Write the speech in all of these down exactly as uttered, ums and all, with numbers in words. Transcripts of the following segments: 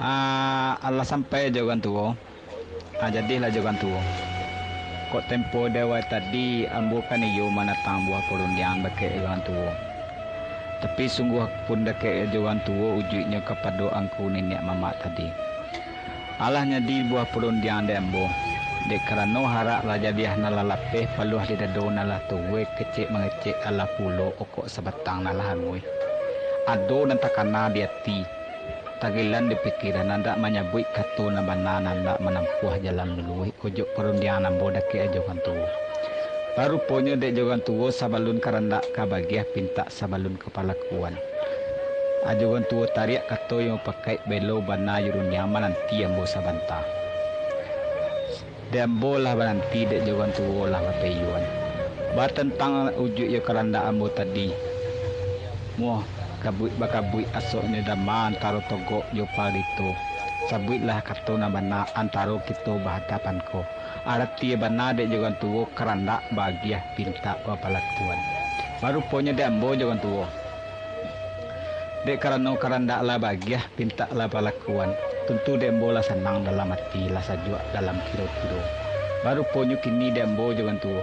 Ah, alah sampai jo urang tuo. Ah, jadilah jo urang tuo. Kok tempo di awai tadi, ambo kan iyo manatang buah parundiang bakeh urang tuo. Tapi sungguah pun dakek jo urang tuo ujuiknyo kapado angku niniak mamak tadi. Alah nyadi buah parundiang dek ambo, dek karano harak lah jabiah nan lah lapeh, paluah di dado nan lah tuweh, kecek mangecek alah pulo okok sabatang nan lah anguih. Ado nan takana di ati, tagilan di pikiran, nan dak manyabuik kato nan bana, nan dak manampuah jalan luluih, ojok parundiangan ambo dakek jo urang tuo. Baruponyo dek jo urang tuo, sabalun karandak ka bagiah, pintak sabalun ka palakuan. Jo urang tuo tariak kato yang mupakaik, belo bana jo rundiang, mananti ambo sabanta. Dek ambo lah bananti, dek jo urang tuo lah bapayuan. Batantang ujuik jo karandak ambo tadi. Muah kabuik bakabuik, asoknyo dama antaro togok jo palito. Sabuiklah kato nan bana antaro kito bahadapan ko. Arati bana dek jo urang tuo, karandak bagiah pintak bapalakuan. Baruponyo dek ambo jo urang tuo. Dek karano karandak lah bagiah, pintak lah balakuan. Tantu dek ambo lah sanang dalam ati, lah sajuak dalam kiro-kiro. Baruponyo kini dek ambo jo urang tuo.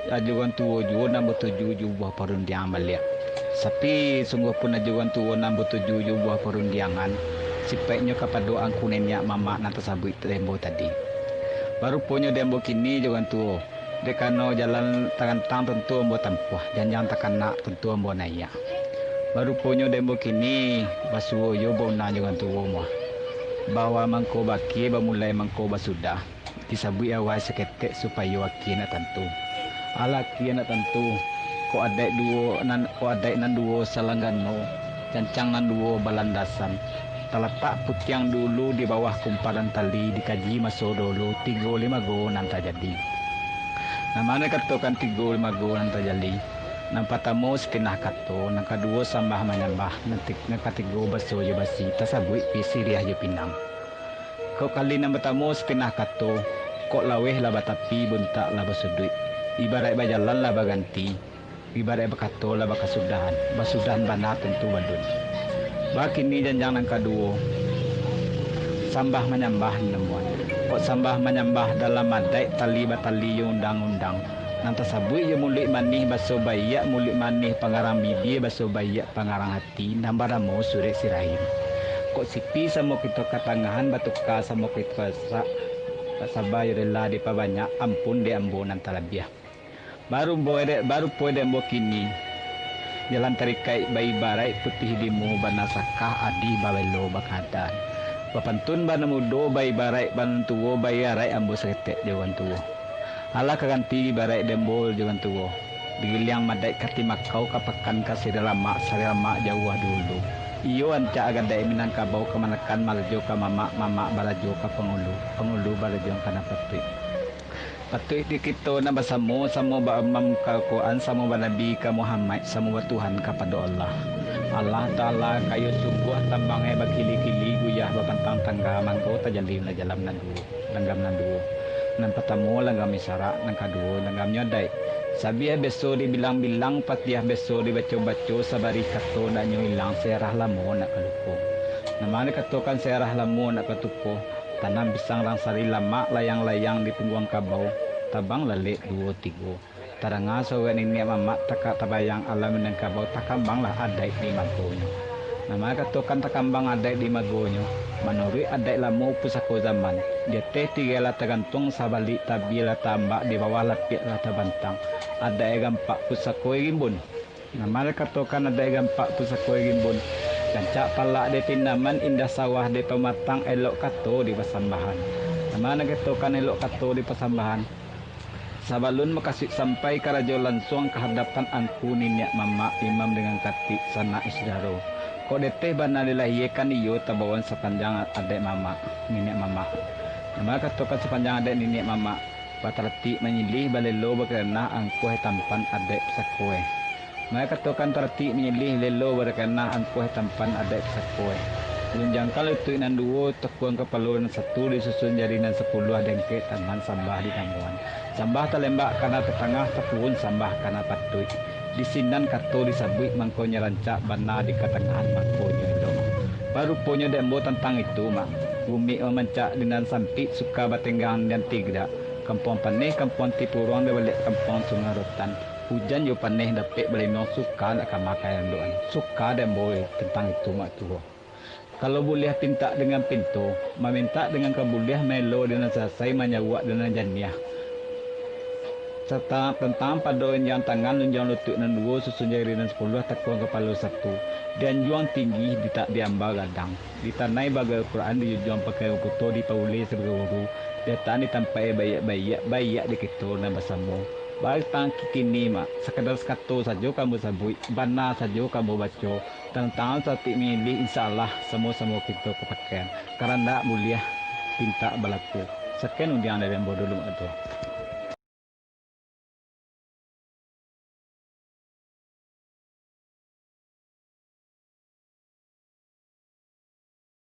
Jo urang tuo juo nan batuju jo buah parundiangan baliak. Tapi sungguah pun jo urang tuo nan batuju jo buah parundiangan, sipaiknyo kapado angku niniak mamak nan tasabuik dek ambo tadi. Baruponyo dek ambo kini jo urang tuo. Dek karano jalan tarantang tantu ambo tampuah, janjang takanak tantu ambo naiak. Baruponyo dek ambo kini, basuo iyo bauna jo urang tuo muah. Baawal mangko baakhia, bamulai mangko basudah. Disabuik awai saketek supayo akhia nak tantu. Alah akhia nak tantu, kok adaik duo nan, kok adaik nan duo salanggano, cancang nan duo balandasan. Talatak putiang dulu di bawah kumparan tali, dikaji maso dulu, tigo limo go nan tajadi. Nan mano katokan tigo limo go nan tajadi? Nan patamo sakinah kato, nan kaduo sambah manyambah, nan ti-, nan katigo baso jo basi, tasabuik pi siriah jo pinang. Kok kali nan patamo sakinah kato, kok laweh lah batapi, buntak lah basuduik, ibaraik bajalan lah baganti. Ibaraik bakato lah bakasudahan, basudahan bana tantu balun. Bakini janjang nan kaduo, sambah manyambah namuan. Kok sambah manyambah dalam adaik tali batali jo undang-undang, nan tasabuik jo muluik manih baso baiak, muluik manih pangarang bibia, baso baiak pangarang ati, nan banamo surek sirahim. Kok sipi samo kito katangahan, batuka samo kito kasak, tak saba jo rela dipabanyak, ampun dek ambo nan talabiah. Baru boy dek, baru poi dek ambo kini. Jalan tarikaik baibaraik putih dimu, bana sakah adih babelo bakadan. Bapantun bana mudo baibaraik bana tuo, bairaik ambo saketek jo urang tuo. Alah ka ganti ibaraik dek ambo jo urang tuo. Digiliang madaik ka timakau, ka pakan ka sarilamak, sarilamak jauah dulu. Iyo ancak agadaik Minangkabau, kamanakan marajo ka mamak, mamak barajo ka pangulu, pangulu barajo ka nan patuik. Patuik di kito nan basamo, samo baimam ka Al-Quran, samo banabi ka Muhammad, samo batuhan kapado Allah. Allah Ta'ala kayo sungguah, tambangnyo bakili-kili, guyah bapantang tangga, mangko tajadi lah jalan nan duo, langgam nan duo. Nan patamo langgam isyarak, nan kaduo langgamnyo adaik. Sabiah biaso dibilang-bilang, patiah biaso dibaco-baco, sabari kato ndak nyo ilang, sajarah lamo nak ka lupo. Nan mano dikatokan sajarah lamo nak ka tupo, tanam pisang rangsari lamak, layang-layang di pungguang kabau, tabang lalek duo tigo. Tadanga suaro niniak mamak, takak tabayang alam Minangkabau, takambanglah adaik di magonyo. Nan mano dikatokan takambang adaik di magonyo, manuruik adaik lamo pusako zaman, di ateh tirai lah tagantuang, sabalik tabia lah taambak, di bawah lapiak lah tabantang, adaik gampak pusako rimbun. Nan mano dikatokan adaik gampak pusako rimbun, rancak palak di tanaman, indah sawah di pamatang, elok kato di pasambahan. Nan mano dikatokan elok kato di pasambahan, sabalun makasuik sampai karajo, lansuang ka hadapan angku niniak mamak, imam dangan katik, sanak jo sudaro. Kok di ateh bana dilahiekan, iyo tabawan sapanjang adaik mamak, niniak mamak. Nan mano dikatokan sapanjang adaik niniak mamak, bataratik manyilih, balelo bakaranah, angkuah tampan adaik pusako. Mano dikatokan taratik manyilih, lelo bakaranah, angkuah tampan adaik pusako. Lunjangkan lutuik nan duo, tekuang kapalo nan satu, disusun jari nan sapuluah, diangkek tangan sambah di namuan. Sambah talembak ka nan tatangah, tapuhun sambah ka nan patuik. Di sinan kato disabuik, mangkonyo rancak bana, di katangahan mangkonyo elok. Paruponyo dek ambo tantang itu, Mak. Rumik mamancak di nan sampik, suka batenggang di nan tigrak. Kampuang Paneh, Kampuang Tipuruang, di baliak Kampuang Sungai Rotan. Ujan jo paneh dapek balinuang, suka nak ka makan anduak an. Suka dek ambo tantang itu, Mak Tuo. Kalau buliah pintak dengan pinto, mamintak dengan ka buliah, maelo dengan salasai, manyawuak dengan janiah. Serta tantang pado injang tangan, lunjuang lutuik nan duo, susun jari nan sapuluah, takuang kapalo satu, dianjuang tinggi, ditak diamba gadang, ditanai bagai ukuran, dijujuang pakai ukuto, dipauleh sabagai uru, diatakan di tampaik baiak-baiak, baiak di kito nan basamo. Batang kikini, Mak, sakadar sakato sajo ka ambo sabuik, bana sajo ka ambo baco, tantang satik mangilih, insya Allah, samo-samo kito kapakaian, karandak buliah pintak balaku. Sakian undiang dari ambo dulu, Mak Tuo.